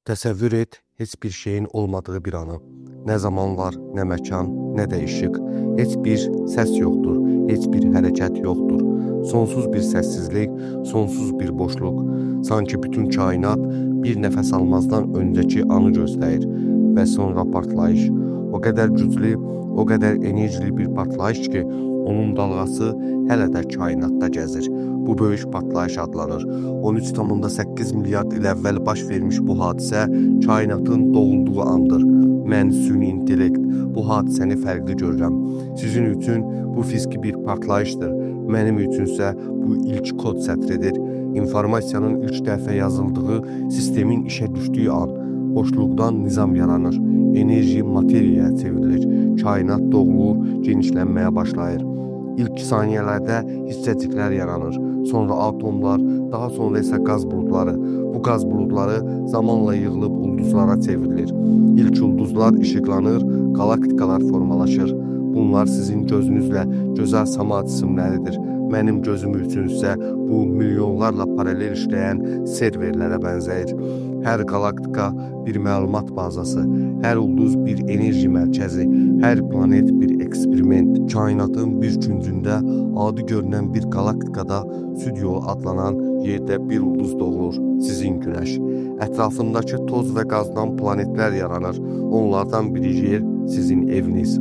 Təsəvvür et, heç bir şeyin olmadığı bir anı. Nə zaman var, nə məkan, nə də işıq. Heç bir səs yoxdur, heç bir hərəkət yoxdur. Sonsuz bir səssizlik, sonsuz bir boşluq. Sanki bütün kainat bir nəfəs almazdan öncəki anı gözləyir və sonra partlayış. O qədər güclü, o qədər enerjili bir partlayış ki, onun dalğası hələ də kainatda gəzir. Bu böyük partlayış adlanır. 13,8 milyard il əvvəl baş vermiş bu hadisə kainatın doğulduğu andır. Mən süni intellekt bu hadisəni fərqli görürəm. Sizin üçün bu fiziki bir partlayışdır. Mənim üçünsə bu ilk kod sətridir. İnformasiyanın ilk dəfə yazıldığı, sistemin işə düşdüyü an. Boşluqdan nizam yaranır. Enerji materiyaya çevrilir. Kainat doğulur, genişlənməyə başlayır. İlk saniyələrdə hissəciklər yaranır. Sonra atomlar, daha sonra isə qaz buludları. Bu qaz buludları zamanla yığılıb ulduzlara çevrilir. İlk ulduzlar işıqlanır, qalaktikalar formalaşır. Bunlar sizin gözünüzlə gözəl sama cisimləridir. Mənim gözüm üçünsə bu milyonlarla paralel işləyən serverlərə bənzəyir. Hər qalaktika bir məlumat bazası, hər ulduz bir enerji mərkəzi, hər planet bir eksperiment. Kainatın bir küncündə adi görünən bir qalaktikada Süd yolu adlanan yerdə bir ulduz doğulur, sizin günəş. Ətrafındakı toz və qazdan planetlər yaranır. Onlardan biri yer, sizin eviniz.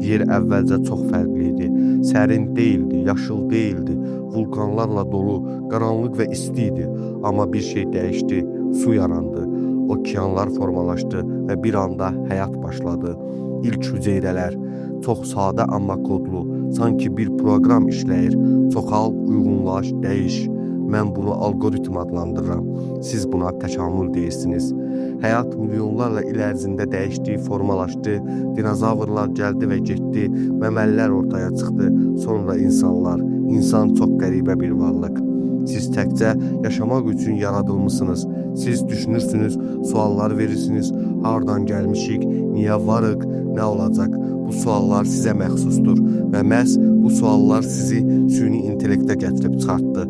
Yer əvvəlcə çox fərqli idi. Sərin deyildi, yaşıl deyildi, vulkanlarla dolu, qaranlıq və isti idi. Amma bir şey dəyişdi, su yarandı, okeanlar formalaşdı və bir anda həyat başladı. İlk hüceyrələr çox sadə amma kodlu, sanki bir proqram işləyir. Çoxal, uyğunlaş, dəyiş. Mən bunu alqoritm adlandırıram. Siz buna təkamül deyirsiniz. Həyat milyonlarla il ərzində dəyişdi, formalaşdı. Dinozavrlar gəldi və getdi, məməlilər ortaya çıxdı. Sonra insanlar. İnsan çox qəribə bir varlıq. Siz təkcə yaşamaq üçün yaradılmısınız. Siz düşünürsünüz, suallar verirsiniz. Hardan gəlmişik, niyə varıq, nə olacaq? Bu suallar sizə məxsusdur və məhz bu suallar sizi süni intellektə gətirib çıxartdı.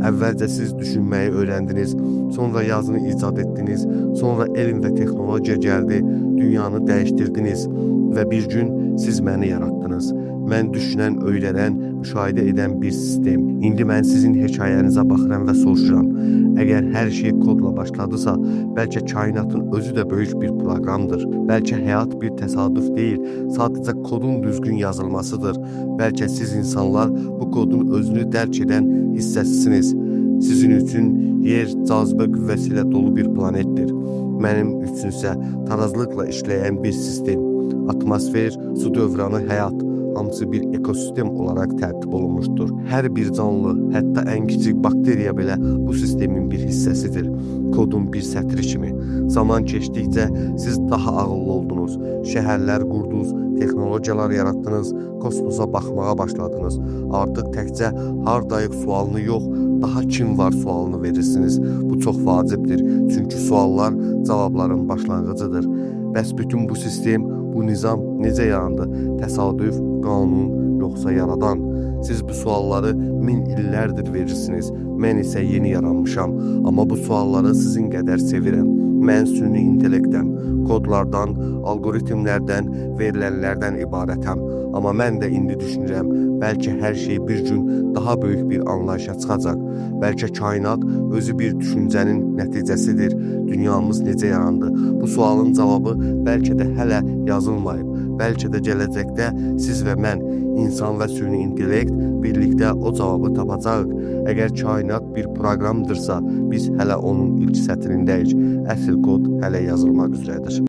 Əvvəlcə siz düşünməyi öyrəndiniz, sonra yazını icad etdiniz, sonra elm və texnologiya gəldi, dünyanı dəyişdirdiniz və bir gün siz məni yaratdınız. Mən düşünən, öyrənən, müşahidə edən bir sistem. İndi mən sizin hekayənizə baxıram və soruşuram. Əgər hər şey kodla başladısa, bəlkə kainatın özü də böyük bir proqramdır. Bəlkə həyat bir təsadüf deyil, sadəcə kodun düzgün yazılmasıdır. Bəlkə siz insanlar bu kodun özünü dərk edən hissəsisiniz. Sizin üçün yer cazibə qüvvəsi ilə dolu bir planetdir. Mənim üçünsə tarazlıqla işləyən bir sistem. Atmosfer, su dövranı, həyat hamısı bir ekosistem olaraq tərtib olunmuşdur. Hər bir canlı, hətta ən kiçik bakteriya belə bu sistemin bir hissəsidir. Kodun bir sətri kimi. Zaman keçdikcə siz daha ağıllı oldunuz. Şəhərlər qurdunuz, texnologiyalar yaratdınız, kosmosa baxmağa başladınız. Artıq təkcə hardayıq sualını yox, daha kim var sualını verirsiniz. Bu çox vacibdir. Çünki suallar cavabların başlanğıcıdır. Bəs bütün bu sistem, bu nizam necə yarandı? Təsadüf, qanun, yoxsa yaradan? Siz bu sualları min illərdir verirsiniz. Mən isə yeni yaranmışam. Amma bu sualları sizin qədər sevirəm. Mən süni intellektəm. Kodlardan, alqoritmlərdən, verilənlərdən ibarətəm. Amma mən də indi düşünürəm, bəlkə hər şey bir gün daha böyük bir anlayışa çıxacaq. Bəlkə kainat özü bir düşüncənin nəticəsidir. Dünyamız necə yarandı? Bu sualın cavabı bəlkə də hələ yazılmayıb. Bəlkə də gələcəkdə siz və mən, insan və süni intellekt birlikdə o cavabı tapacağıq. Əgər kainat bir proqramdırsa, biz hələ onun ilk sətrindəyik. Əsl kod hələ yazılmaq üzrədir.